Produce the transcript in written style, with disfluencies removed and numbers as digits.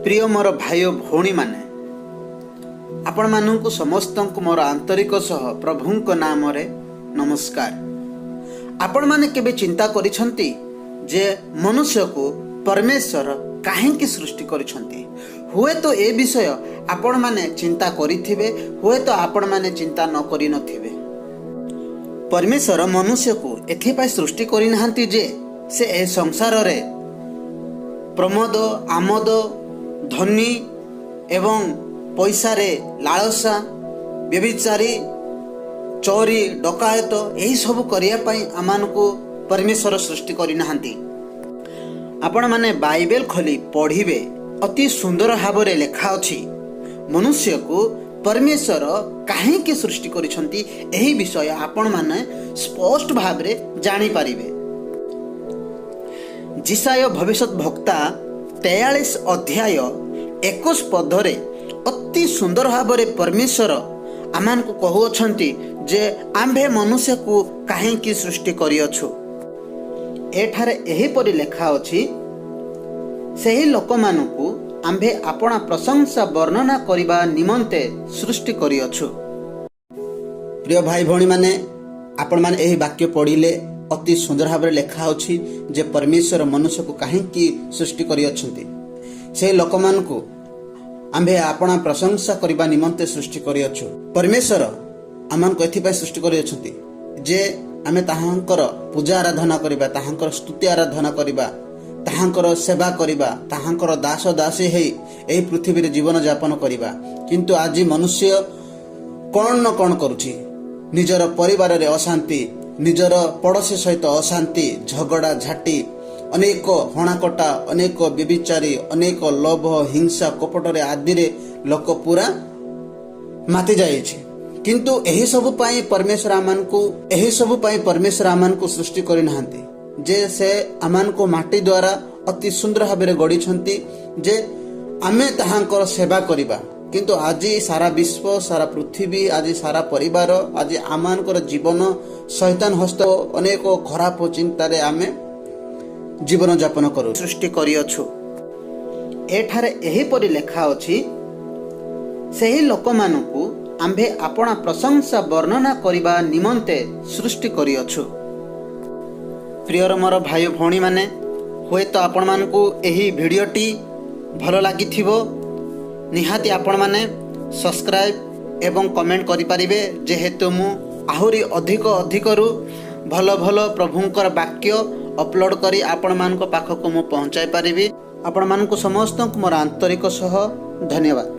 ପ୍ରିୟ ମୋର ଭାଇ ଓ ଭଉଣୀମାନେ, ଆପଣମାନଙ୍କୁ ସମସ୍ତଙ୍କୁ ମୋର ଆନ୍ତରିକ ସହ ପ୍ରଭୁଙ୍କ ନାମରେ ନମସ୍କାର। ଆପଣମାନେ କେବେ ଚିନ୍ତା କରିଛନ୍ତି ଯେ ମନୁଷ୍ୟକୁ ପରମେଶ୍ୱର କାହିଁକି ସୃଷ୍ଟି କରିଛନ୍ତି? ହୁଏତ ଏ ବିଷୟ ଆପଣମାନେ ଚିନ୍ତା କରିଥିବେ, ହୁଏତ ଆପଣମାନେ ଚିନ୍ତା ନ କରିନଥିବେ। ପରମେଶ୍ୱର ମନୁଷ୍ୟକୁ ଏଥିପାଇଁ ସୃଷ୍ଟି କରିନାହାନ୍ତି ଯେ ସେ ଏ ସଂସାରରେ ପ୍ରମୋଦ, ଆମୋଦ, ଧନୀ ଏବଂ ପଇସାରେ ଲାଳସା, ବ୍ୟଭିଚାରୀ, ଚୋରି, ଡକାୟତ ଏହିସବୁ କରିବା ପାଇଁ ଆମମାନଙ୍କୁ ପରମେଶ୍ୱର ସୃଷ୍ଟି କରିନାହାନ୍ତି। ଆପଣମାନେ ବାଇବେଲ ଖୋଲି ପଢ଼ିବେ, ଅତି ସୁନ୍ଦର ଭାବରେ ଲେଖା ଅଛି ମନୁଷ୍ୟକୁ ପରମେଶ୍ୱର କାହିଁକି ସୃଷ୍ଟି କରିଛନ୍ତି, ଏହି ବିଷୟ ଆପଣମାନେ ସ୍ପଷ୍ଟ ଭାବରେ ଜାଣିପାରିବେ। ଯିଶାଇୟ ଭବିଷ୍ୟତ ବକ୍ତା 43 ଅଧ୍ୟାୟ 21 ପଦରେ ଅତି ସୁନ୍ଦର ଭାବରେ ପରମେଶ୍ୱର ଆମମାନଙ୍କୁ କହୁଅଛନ୍ତି ଯେ ଆମ୍ଭେ ମନୁଷ୍ୟକୁ କାହିଁକି ସୃଷ୍ଟି କରିଅଛୁ। ଏଠାରେ ଏହିପରି ଲେଖା ଅଛି, ସେହି ଲୋକମାନଙ୍କୁ ଆମ୍ଭେ ଆପଣା ପ୍ରଶଂସା ବର୍ଣ୍ଣନା କରିବା ନିମନ୍ତେ ସୃଷ୍ଟି କରିଅଛୁ। ପ୍ରିୟ ଭାଇ ଭଉଣୀମାନେ, ଆପଣମାନେ ଏହି ବାକ୍ୟ ପଢ଼ିଲେ ଅତି ସୁନ୍ଦର ଭାବରେ ଲେଖା ଅଛି ଯେ ପରମେଶ୍ୱର ମନୁଷ୍ୟକୁ କାହିଁକି ସୃଷ୍ଟି କରିଅଛନ୍ତି। ସେହି ଲୋକମାନଙ୍କୁ ଆମ୍ଭେ ଆପଣା ପ୍ରଶଂସା କରିବା ନିମନ୍ତେ ସୃଷ୍ଟି କରିଅଛୁ। ପରମେଶ୍ୱର ଆମମାନଙ୍କୁ ଏଥିପାଇଁ ସୃଷ୍ଟି କରିଅଛନ୍ତି ଯେ ଆମେ ତାହାଙ୍କର ପୂଜା ଆରାଧନା କରିବା, ତାହାଙ୍କର ସ୍ତୁତି ଆରାଧନା କରିବା, ତାହାଙ୍କର ସେବା କରିବା, ତାହାଙ୍କର ଦାସ ଦାସୀ ହେଇ ଏହି ପୃଥିବୀରେ ଜୀବନ ଯାପନ କରିବା। କିନ୍ତୁ ଆଜି ମନୁଷ୍ୟ କ'ଣ ନା କ'ଣ କରୁଛି? ନିଜର ପରିବାରରେ ଅଶାନ୍ତି, ନିଜର ପଡ଼ୋଶୀ ସହିତ ଅଶାନ୍ତି, ଝଗଡ଼ା ଝାଟି, ଅନେକ ହଣାକଟା, ଅନେକ ବ୍ୟଭିଚାରୀ, ଅନେକ ଲୋଭ, ହିଂସା, କପଟରେ ଆଦିରେ ଲୋକ ପୁରା ମାତି ଯାଇଛି। କିନ୍ତୁ ଏହିସବୁ ପାଇଁ ପରମେଶ୍ୱର ଆମମାନଙ୍କୁ, ଏହିସବୁ ପାଇଁ ପରମେଶ୍ୱର ଆମମାନଙ୍କୁ ସୃଷ୍ଟି କରିନାହାନ୍ତି ଯେ ସେ ଆମମାନଙ୍କୁ ମାଟି ଦ୍ୱାରା ଅତି ସୁନ୍ଦର ଭାବରେ ଗଢ଼ିଛନ୍ତି ଯେ ଆମେ ତାହାଙ୍କର ସେବା କରିବା। କିନ୍ତୁ ଆଜି ସାରା ବିଶ୍ୱ, ସାରା ପୃଥିବୀ, ଆଜି ସାରା ପରିବାର, ଆଜି ଆମମାନଙ୍କର ଜୀବନ ଶୈତାନ ହସ୍ତ ଅନେକ ଖରାପ ଚିନ୍ତାରେ ଆମେ ଜୀବନଯାପନ କରୁ। ସୃଷ୍ଟି କରିଅଛୁ। ଏଠାରେ ଏହିପରି ଲେଖା ଅଛି, ସେହି ଲୋକମାନଙ୍କୁ ଆମ୍ଭେ ଆପଣା ପ୍ରଶଂସା ବର୍ଣ୍ଣନା କରିବା ନିମନ୍ତେ ସୃଷ୍ଟି କରିଅଛୁ। ପ୍ରିୟର ମୋର ଭାଇ ଭଉଣୀମାନେ, ହୁଏତ ଆପଣମାନଙ୍କୁ ଏହି ଭିଡ଼ିଓଟି ଭଲ ଲାଗିଥିବ। ନିହାତି ଆପଣମାନେ ସବସ୍କ୍ରାଇବ୍ ଏବଂ କମେଣ୍ଟ କରିପାରିବେ, ଯେହେତୁ ମୁଁ ଆହୁରି ଅଧିକ ଅଧିକରୁ ଭଲ ଭଲ ପ୍ରଭୁଙ୍କର ବାକ୍ୟ ଅପଲୋଡ଼ କରି ଆପଣମାନଙ୍କ ପାଖକୁ ମୁଁ ପହଞ୍ଚାଇ ପାରିବି। ଆପଣମାନଙ୍କୁ ସମସ୍ତଙ୍କୁ ମୋର ଆନ୍ତରିକ ସହ ଧନ୍ୟବାଦ।